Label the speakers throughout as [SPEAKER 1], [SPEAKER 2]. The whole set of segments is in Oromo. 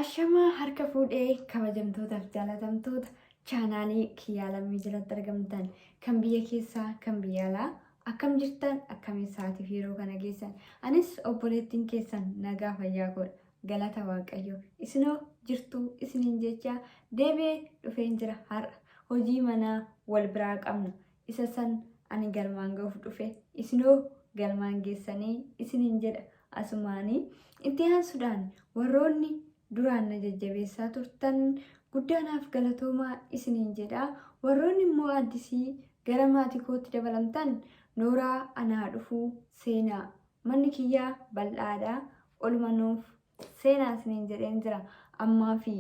[SPEAKER 1] Ashamaa harka fuudhee kabajamtootaaf jaalatamtoota chaanaalii Kiyyaa Lammii jalatti argamtan kan biyya keessaa kan biyya alaa akkam jirtan, akkamiin sa'aatiif yeroo kana geessan? Anis obboleettiin keessan nagaa fayyaa koodha, galata Waaqayyo. Isinoo jirtuu isiniin jecha deebi'ee dhufeen jira. Har'a hojii manaa wal biraa qabna. Isa san ani galmaan ga'uuf dhufe, isinoo galmaan geessanii isiniin jedha. Asumaanii itti aansuudhaan warroonni duraan na jajjabeessaa turtan guddaa naaf galatoomaa isiniin jedha. Warroonni immoo addisii gara maatii kootti dabalamtan nooraa, anaa dhufuu, seenaa. Manni kiyyaa bal'aadha, oluma nuuf seenaa isiniin jedheen jira. Ammaa fi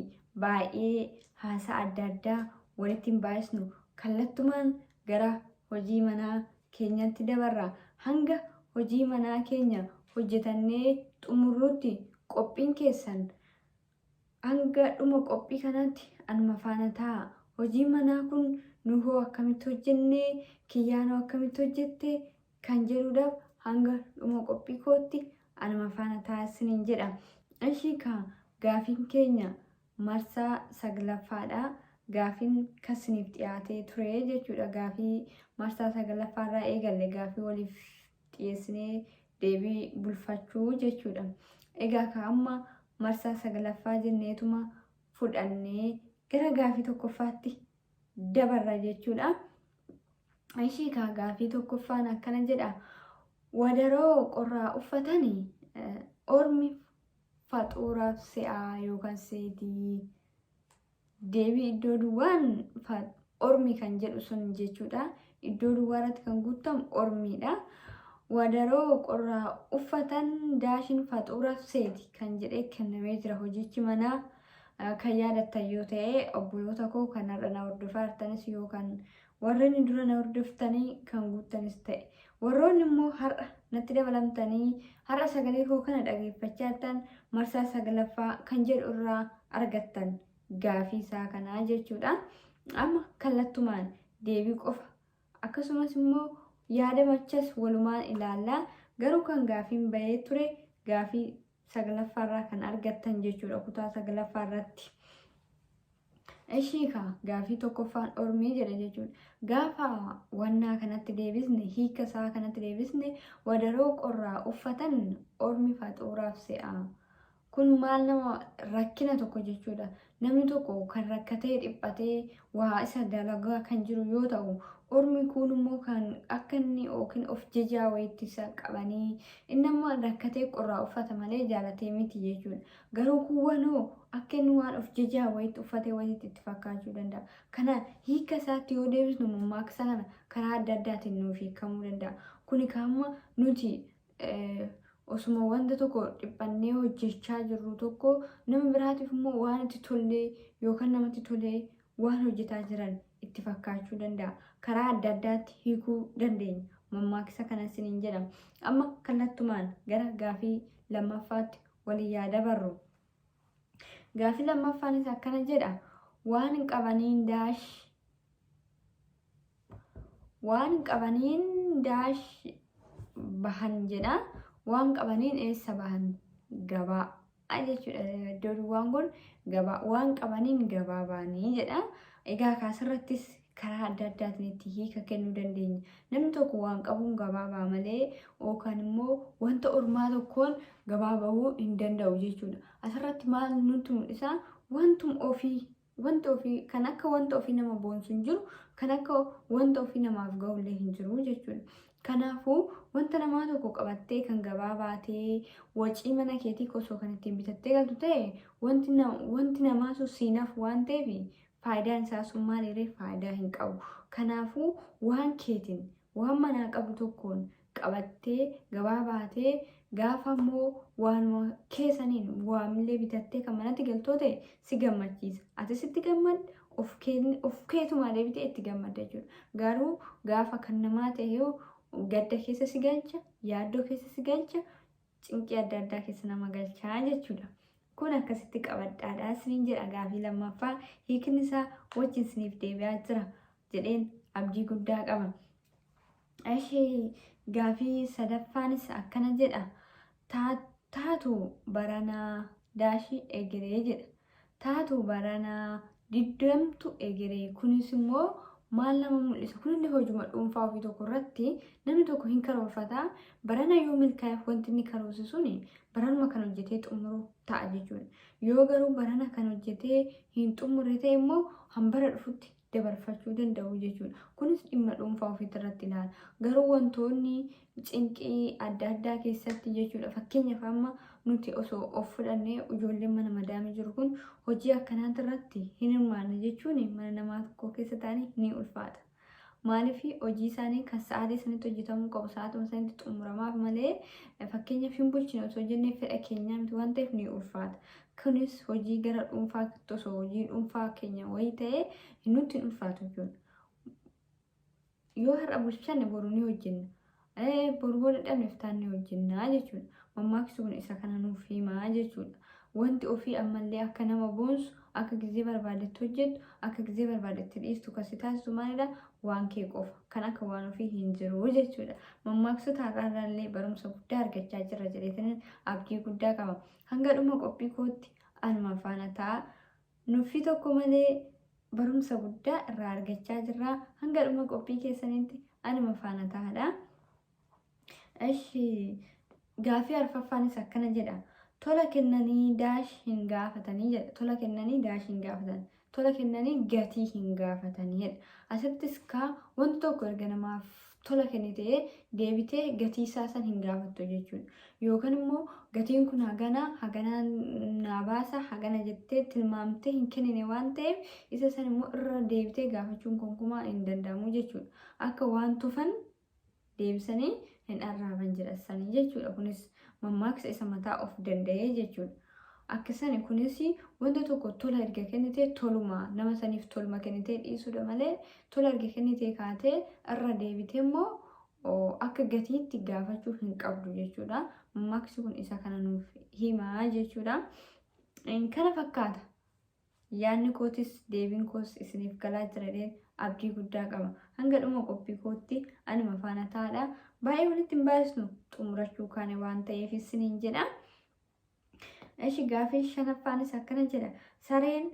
[SPEAKER 1] baay'ee haasaa adda addaa walitti hin baay'isnu, kallattumaan gara hojii manaa keenyatti dabarra. Hanga hojii manaa keenya hojjetannee xumurrutti qophiin keessan hanga dhuma qophii kanaatti anuma faana ta'a. Hojiin manaa kun nu hoo akkamitti hojjennee, kiyyaanoo akkamitti hojjette kan jedhuudhaaf hanga dhuma qophii kootti anuma faana ta'a isiniin jedha. Ishii kaa gaafiin keenya marsaa saglaffaadha. Gaafiin kasiniif dhiyaatee ture jechuudha. Gaafii marsaa saglaffaarraa eegalle gaafii waliif dhiyeessinee deebii bulfachuu jechuudha. Egaa ka amma marsaa saglaffaa jenneetuma fudhannee gara gaafii tokkoffaatti dabarra jechuudha. Ishii kaa gaafii tokkoffaan akkana jedha. Wadaroo qorraa uffatani ormi faxuuraaf se'aa yookaan seetii. Deebii iddoo duwwaan ormi kan jedhu sun jechuudha. Iddoo duwwaa irratti kan guutamu ormiidha. Wadaroo qorraa uffatan daashin faxuuraaf seeti kan jedhee kennamee jira. Hojichi manaa kan yaadattan yoo ta'e, obboloota koo kan har'a na hordofaa jirtanis yookaan warreen dura na hordoftanii kan guuttanis ta'e, warroonni immoo har'a natti dabalamtanii har'a sagalee koo kana dhageeffachaa jirtan, marsaa saglaffaa kan jedhu irraa argattan gaafii isaa kanaa jechuudha. Amma kallattumaan deebii qofa akkasumas immoo yaada machas walumaan ilaallaa. Garuu kan gaafiin bahee ture gaafii saglaffaarraa kan argattan jechuudha, kutaa saglaffaa irratti. Ishii kaa gaafii tokkoffaan ormii jedha jechuudha. Gaafa wannaa kanatti deebisne, hiika isaa kanatti deebisne, wadaroo qorraa uffatan ormi faxuuraaf se'a. Kun maal nama rakkina tokko jechuudha. Namni tokko kan rakkatee dhiphatee waa isa dalagaa kan jiru yoo ta'u, ormi kun immoo kan akka inni yookiin of jajaa wayitti isa qabanii, inni amma rakkatee qorraa uffata malee jaalatee miti jechuudha. Garuu kuuwwanoo akka inni waan of jajaa wayitti uffatee wayitti itti fakkaachuu danda'a. Kana hiika isaatti yoo deebisnu, mammaaksa kana karaa adda addaatiin nuuf hiikamuu danda'a. Kuni kaamma nuti osuma wanta tokko dhiphannee hojjechaa jirru tokko nama biraatiif immoo waan itti tollee yookaan namatti tolee waan hojjetaa jiran itti fakkaachuu danda'a. Karaa adda addaatti hiikuu dandeenya. Mammaaksa kana isiniin jedhama. Amma kallattumaan gara gaafii lammaffaatti waliin yaa dabarru. Gaafii lammaffaanis akkana jedha. Waan qabaniin daash waan qabaniin daash bahan jedha. Waan qabaniin eessa bahan? Gabaa jechuudha. Iddoo duwwaan kun gabaa. Waan qabaniin gabaa ba'anii jedha. Egaa kaasirrattis karaa adda addaatiin itti hiika kennuu dandeenya. Namni tokko waan qabuun gabaa ba'a malee yookaan immoo wanta ormaa tokkoon gabaa bahuu hin danda'u jechuudha. Asirratti maal nutti mul'isa? Wantum ofii, wanta ofii kan akka wanta ofii nama boonsu hin jiru, kan akka wanta ofii namaaf ga'ullee hin jiru jechuudha. Kanaafuu wanta namaa tokko qabattee kan gabaa baatee wacii mana keetii osoo kan ittiin bitattee galtu ta'e, wanti namaa sun siinaaf waan ta'eef faayidaan isaa sun maalirree faayidaa hin qabu. Kanaafuu waan keetiin, waan manaa qabu tokkoon qabattee gabaa baatee gaafa immoo waanuma keessaniin waamillee bitattee kan manatti galtoo ta'e si gammachiisa. Ati sitti gammadda, of keetumaa deebitee itti gammadda jechuudha. Garuu gaafa kan namaa ta'e yoo gadda keessa si galcha, yaaddoo keessa si galcha, cinqii adda addaa keessa nama galchaa jechuudha. Kun akkasitti qabadhaadha isiniin jedha. Gaafii lammaffaa hiikni isaa wajjin isiniif deebi'aa jira jedheen abdii guddaa qaba. Ishee gaafii sadaffaanis akkana jedha. Taatu baranaa daashii egeree jedha. Taatu baranaa diddamtu egeree. Kunis immoo maal nama mul'isa? Kunillee hojuma dhuunfaa ofii tokko irratti namni tokko hin karoorfata. Barana yoo milkaa'eef wanti inni karoorse suni baranuma kan hojjetee xumuru ta'a jechuudha. Yoo garuu barana kan hojjetee hin xumurre ta'e immoo hambara dhufutti dabarfachuu danda'u jechuudha. Kunis dhimma dhuunfaa ofiitti irratti ilaala. Garuu wantoonni cinqii adda addaa keessatti jechuudha. Fakkeenyaaf amma nuti osoo of fudhannee ijoolleen mana madaamii jiru kun hojii akkanaati irratti hin hirmaanne jechuun mana namaa tokko keessa ta'anii ni ulfaata. Maaliif hojii isaanii kan sa'aatii sanitti hojjetamuu qabu sa'aatuma sanitti xumuramaaf malee fakkeenyaaf hin bulchine osoo jennee fedha keenyaa miti waan ta'eef ni ulfaata. Kunis hojii gara dhuunfaa osoo hojii dhuunfaa keenya wayii ta'ee nutti hin ulfaatu jechuudha. Yoo har'a bulchanne boru ni hojjenna. Boru booda dhabne iftaan ni hojjenna jechuudha. Mammaaksi kun isa kana nuuf himaa jechuudha. Wanti ofii ammallee akka nama boonsu, akka gizee barbaadetti hojjettu, akka gizee barbaadetti dhiistu kan si taasisu maalidha? Waan kee qofa. Kan akka waan ofii hin jiru jechuudha. Mammaaksota har'aarraallee barumsa guddaa argachaa jirra jedheetiin abdii guddaa qaba. Hanga dhuma qophii kootti anuma faana ta'a. Nuffii tokko malee barumsa guddaa irraa argachaa jirra. Hanga dhuma qophii keessanitti anuma faana ta'aadha. Eshi gaafii arfaffaanis akkana jedha. Tola kennanii daash hin gaafatanii jedha. Tola kennanii daash hin gaafatan. Tola kennanii gatii hin gaafatanii jedha. Asittis kaa wanti tokko erga namaaf tola kennitee deebitee gatii isaa san hin gaafattu jechuudha. Yookaan immoo gatiin kun hagana hagana naa baasa hagana jettee tilmaamtee hin kennine waan ta'eef isa san immoo irra deebitee gaafachuun gonkumaa hin danda'amu jechuudha. Akka waan tufan deebisanii hin arraaban jedha sanii jechuudha. Kunis mammaaksa isa mataa of danda'ee jechuudha. Akka sani kunis wanta tokko tola erga kennitee toluma nama saniif toluma kennitee dhiisuudha malee tola erga kennitee kaatee irra deebitee immoo akka gatiitti gaafachuu hin qabdu jechuudha. Mammaaksi kun isa kana nuuf himaa jechuudha. Kana fakkaata. Yaadni kootis deebiin koos isiniif galaa jira jedheen abdii guddaa qaba. Hanga dhuma qophii kootti anuma faana ta'aadha. Baay'ee walitti hin baay'isnu xumurachuu kaane waan ta'eef isiniin jedha. Ishi gaafii shanaffaanis akkana jedha. Sareen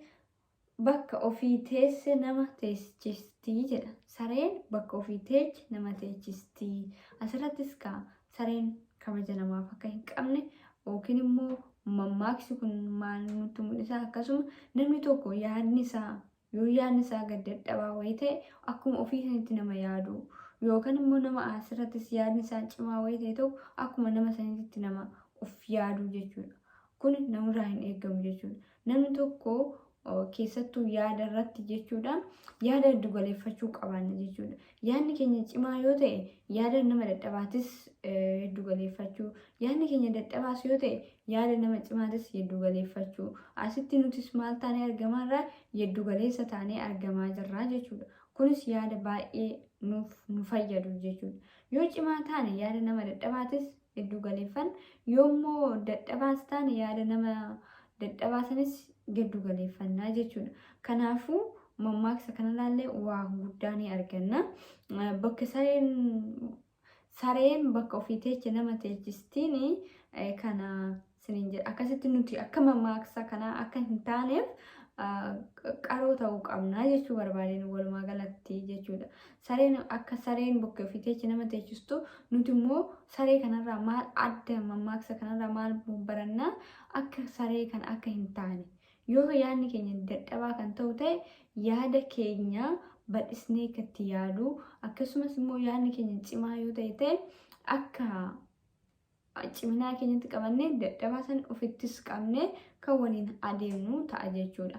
[SPEAKER 1] bakka ofii teesse nama teechistii jedha. Sareen bakka ofii teeche nama teechistii. Asirrattis kaa sareen kabaja namaaf akka hin qabne yookiin immoo mammaaksi kun maal nutti mul'isa? Akkasuma namni tokko yaadni isaa yoo yaadni isaa gad dadhabaa wayii ta'e akkuma ofii sanitti nama yaadu yookaan immoo nama asirrattis yaadni isaa cimaa wayii ta'e tokko akkuma nama sanitti nama of yaadu jechuudha. Kun namarraa hin eegamu jechuudha. Namni tokko keessattuu yaada irratti jechuudha yaada giddu galeeffachuu qabaanna jechuudha. Yaadni keenya cimaa yoo ta'e yaada nama dadhabaatis giddu galeeffachuu, yaadni keenya dadhabaas yoo ta'e yaada nama cimaatis giddu galeeffachuu. Asitti nutis maal taanee argamaa irraa giddu galeessa taanee argamaa jirra jechuudha. Kunis yaada baay'ee nuuf nu fayyadu jechuudha. Yoo cimaa taane yaada nama dadhabaatis giddu galeeffan, yoo immoo dadhabaas taane yaada nama dadhabaa sanis giddu galeeffannaa jechuudha. Kanaafuu mammaaksa kanarraallee waa guddaa ni arganna. Bakka sareen sareen bakka ofii teeche nama teechistiin kana siniin jedha. Akkasitti nuti akka mammaaksa kanaa akka hin taaneef qaroo ta'uu qabna jechuu barbaadeen walumaa galatti jechuudha. Sareen akka sareen bokkee ofii teeche nama teechistu nuti immoo saree kanarraa maal adda mammaaksa kanarraa maal barannaa akka saree kana akka hin taane. Yoo yaadni keenya dadhabaa kan ta'u ta'e yaada keenya bal'isnee akka itti yaadu akkasumas immoo yaadni keenya cimaa yoo ta'e ta'e akka ciminaa keenyatti qabannee dadhabaa san ofittis qabnee kan waliin adeemnu ta'a jechuudha.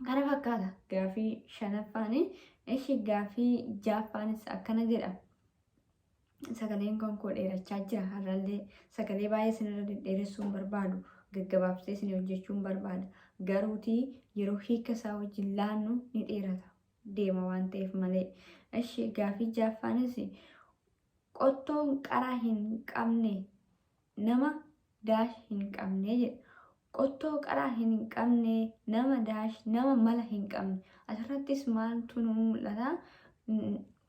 [SPEAKER 1] Kana fakkaata gaafii shanaffaani. Ishi gaafii ja'affaanis akkana jedha. Sagaleen kan koo dheerachaa jira har'allee sagalee baay'ee isinirra dhedheeressuu hin barbaadu gaggabaabsee isin hojjechuu hin barbaada. Garuutii yeroo hiika isaa wajjin laannu ni dheerata deema waan ta'eef malee. Ishi gaafii ja'affaanis Qottoon qara hin qabne nama daash hin qabne jedha. Qottoo qara hin qabne nama daash nama mala hin qabne. Asirrattis maaltu nu mul'ata?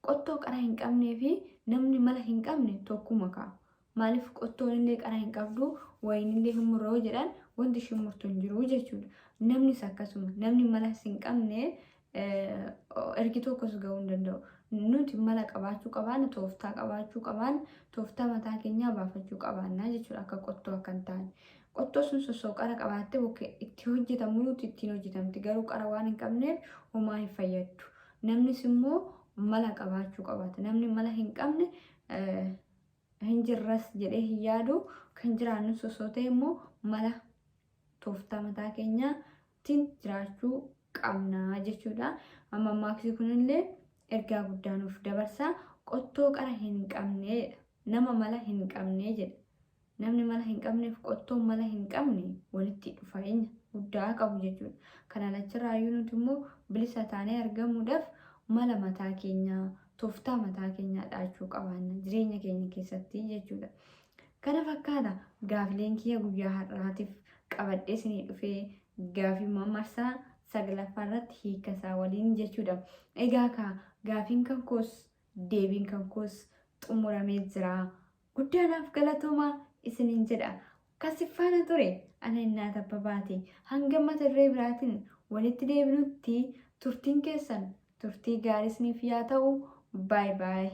[SPEAKER 1] Qottoo qara hin qabnee fi namni mala hin qabne tokkuma ka'a. Maaliif qottoon illee qara hin qabdu, wayiin illee hin murra yoo jedhan Wanti ishiin murtu hin jiru jechuudha. Namnis akkasuma namni mala hin qabne ergi tokkos ga'uu hin danda'u. Nuti mala qabaachuu qabaanna, tooftaa qabaachuu qabaanna, tooftaa mataa keenyaa baafachuu qabaanna jechuudha akka qottoo akka hin taane. Qottoo sun sosoo qara qabaattee bokkee itti hojjetamu nuti ittiin hojjetamti garuu qara waan hin qabneef homaa hin fayyaddu. Namnis immoo mala qabaachuu qabaata. Namni mala hin qabne hin jirras jedhee hin yaadu. Kan jiraannus osoo ta'e immoo mala tooftaa mataa keenyaatiin jiraachuu qabna jechuudha. Mammaaksi kunillee ergaa guddaa nuuf dabarsa. Qottoo qara hin qabne nama mala hin qabne jedha. Namni mala hin qabneef qottoon mala hin qabne walitti dhufeenya guddaa qabu jechuudha. Kana lachirraayyuu nuti immoo bilisa taanee argamuudhaaf mala mataa keenyaa, tooftaa mataa keenyaa dhaachuu qabaanna jireenya keenya keessatti jechuudha. Kana fakkaata gaafileen kiyya guyyaa har'aatiif qabadhee isinii dhufee gaafii marsaa saglaffaa irratti hiika isaa waliin jechuudha. Egaa kaa gaafiin kan koos deebiin kan koos xumuramee jira. Guddaa naaf galatoomaa isiniin jedha. Kan faana ture ana Innaat Abbabaati. Hanga mata duree biraatiin walitti deebinutti turtiin keessan turtii gaarii isiniif yaa ta'u. Baay baay.